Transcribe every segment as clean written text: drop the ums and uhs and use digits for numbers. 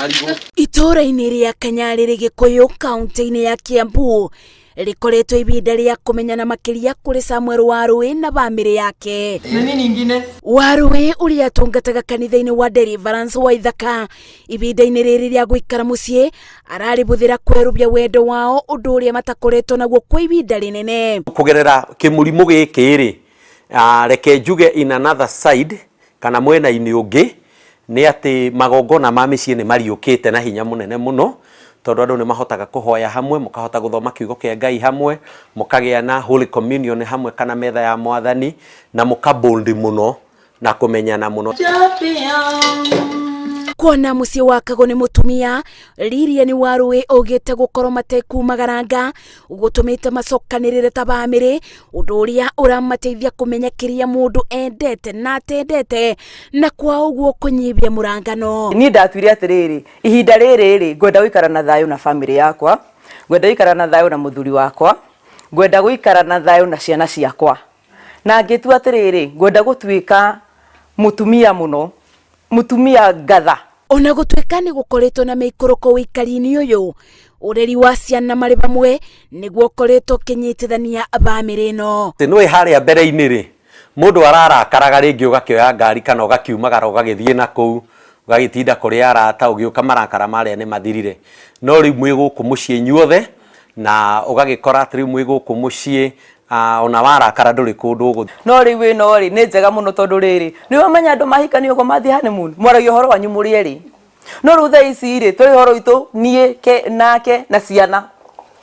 Marigũ. Itũũra-inĩ rĩa Kanyarĩrĩ Gĩkũyũ kaunti-inĩ ya Kiambu rĩkoretwo ibinda rĩa kũmenyana makĩria kũrĩ Samuel Warũĩ na bamĩrĩ yake. Na nini ingine? Warũĩ ũrĩa atungataga kanitha-inĩ wa Deliverance wa Ithaka ibinda-inĩ rĩrĩ rĩa gũikara mũciĩ ararĩbũthĩra kwerũbia wendo wao ũndũ ũrĩa matakoretwo naguo kwa ibinda rĩnene. Kũgerera kĩmũrimũ gĩkĩ rĩ, reke njuge in another side kana mwena-inĩ ũngĩ nĩ atĩ magongona ma mĩciĩ nĩ mariũkĩte na hinya mũnene mũno, tondũ andũ nĩ mahotaga kũhoya hamwe, mũkahota gũthoma kiugo kĩa Ngai hamwe, mũkagĩa na Holy Communion hamwe kana metha ya Mwathani, na mũka bond mũno na kũmenyana mũno. Kuona mũciĩ wakagwo nĩ mũtumia Lilian Warũĩ augĩte gũkorwo matekumagaranga gũtũmĩte macokanĩrĩre ta bamĩrĩ, ũndũ ũrĩa ũramateithia kũmenya kĩrĩa mũndũ endete na atendete, na kwa ũguo kũnyibia mũrangano. Niĩ ndatuire atĩrĩrĩ, ihinda rĩrĩ rĩ, ngwenda gũikara na thayũ na bamĩrĩ yakwa, ngwenda gũikara na thayũ na mũthuri wakwa, ngwenda gũikara na thayũ na ciana ciakwa. Na ngĩtua atĩrĩrĩ, ngwenda gũtuĩka mũtumia mũno, mũtumia ngatha. Ona gũtuĩka nĩ gũkoretwo na mĩikũrũko ũikari-inĩ ũyũ, ũreri wa ciana marĩ vamwe nĩguo ũkoretwo ũkĩnyitithania bamĩrĩ ĩno. Nĩũĩ harĩa mbere-inĩ rĩ, mũndũ ararakaraga rĩngĩ ũgakĩoya ngari kana ũgakiumagara ũgagĩthiĩ na kũu, ũgagĩtinda kũrĩ arata ũgĩũka marakara marĩa nĩ mathirire. No rĩu mwĩ gũkũ mũciĩ inyuothe na ũgagĩkora atĩ rĩu mwĩ gũkũ mũciĩ ona warakara ndũrĩ kũndũ ũgũthiĩ. No rĩu ĩno rĩ, nĩ njega mũno tondũ rĩrĩ, nĩ wamenya andũ mahikania ũguo mathiĩ honeymoon, mwaragia ũhoro wanyu mũrĩ erĩ. No rĩu thaa ici rĩ, tũrĩ ũhoro witũ niĩ ke, nake na ciana.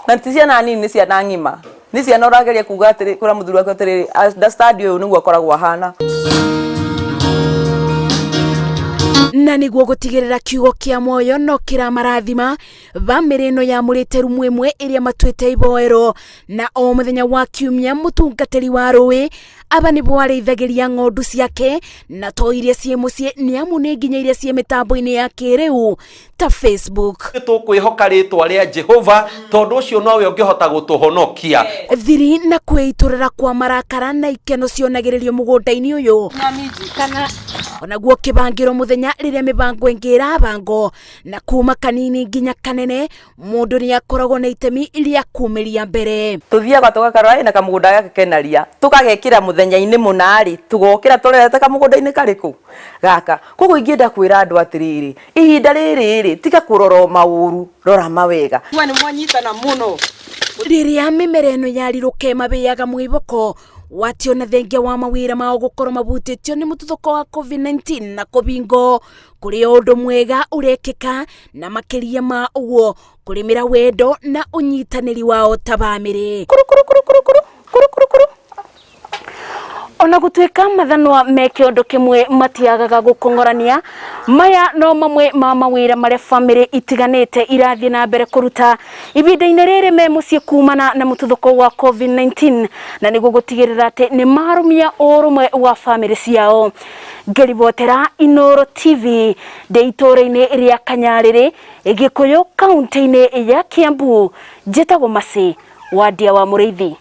Na ti ciana nini nĩ ciana ng'ima. Nĩ ciana ũrageria kuga atĩrĩ, kwĩra mũthuri waku atĩrĩrĩ, understand ũyũ nĩguo akoragwo ahana. Na nĩguo gũtigĩrĩra kiugo kĩa muoyo no kĩramarathima, bamĩrĩ ĩno yamũrĩte rumu ĩmwe ĩrĩa matuĩte iboero, na o mũthenya wa kiumia mũtungatĩri wa rũĩ aba nĩbo arĩithagĩria ng'ondu ciake, na to iria ciĩ mũciĩ nĩ amu nĩ nginya iria ciĩ mĩtambo-inĩ ya kĩrĩu ta Facebook. Tũkwĩhoka rĩtwa rĩa Jehova tondũ ũcio nowe ũngĩhota gũtũhonokia. Thiri na kwĩitũrĩra kwa marakara na ikeno cionagĩrĩrio mũgũnda-inĩ ũyũ, onaguo kĩbangĩro mũthenya rĩrĩa mĩbango ĩngĩ ĩrabangwo, na kuma kanini nginya kanene mũndũ nĩ akoragwo na itemi rĩa kumĩria mbere. Tũthiaga tũgakarora ĩna kamũgũnda gaka kena ria, tũgagekĩra mũthenya-inĩ mũna rĩ, tũgokĩra tũrorete kamũgũnda-inĩ karĩkũ? Gaka. Koguo ingĩenda kwĩra andũ atĩrĩrĩ, ihinda rĩrĩ rĩ, tiga kũrora o maũru, rora mawega. Rĩrĩa mĩmera ĩno yarirũka ĩmabĩaga mwĩboko watio na thengia wa mawĩra mao gũkorwo mabutĩtio nĩ mũtuthũko wa COVID-19 na kũbingo kũrĩ o ũndũ mwega ũrekĩka, na makĩria ma ũguo kũrĩmĩra wendo na ũnyitanĩri wao ta bamĩrĩ. Kuru, kuru, kuru, kuru, kuru, kuru, kuru, kuru. Ona gũtuĩka mathanwa me kĩondo kĩmwe matiagaga gũkong'orania, maya no mamwe ma mawĩra marĩa bamĩrĩ itiganĩte irathiĩ na mbere kũruta ibinda-inĩ rĩrĩ me mũciĩ kumana na mũtuthũko wa COVID-19, na nĩguo gũtigĩrĩra atĩ nĩ marũmia ũrũmwe wa bamĩrĩ ciao. Ngĩribotera Inooro TV ndĩ itũũra-inĩ rĩa Kanyarĩrĩ, Gĩkũyũ, kaunti-inĩ ya Kiambu, njĩtagwo Mercy Wandia wa Mũrĩithi.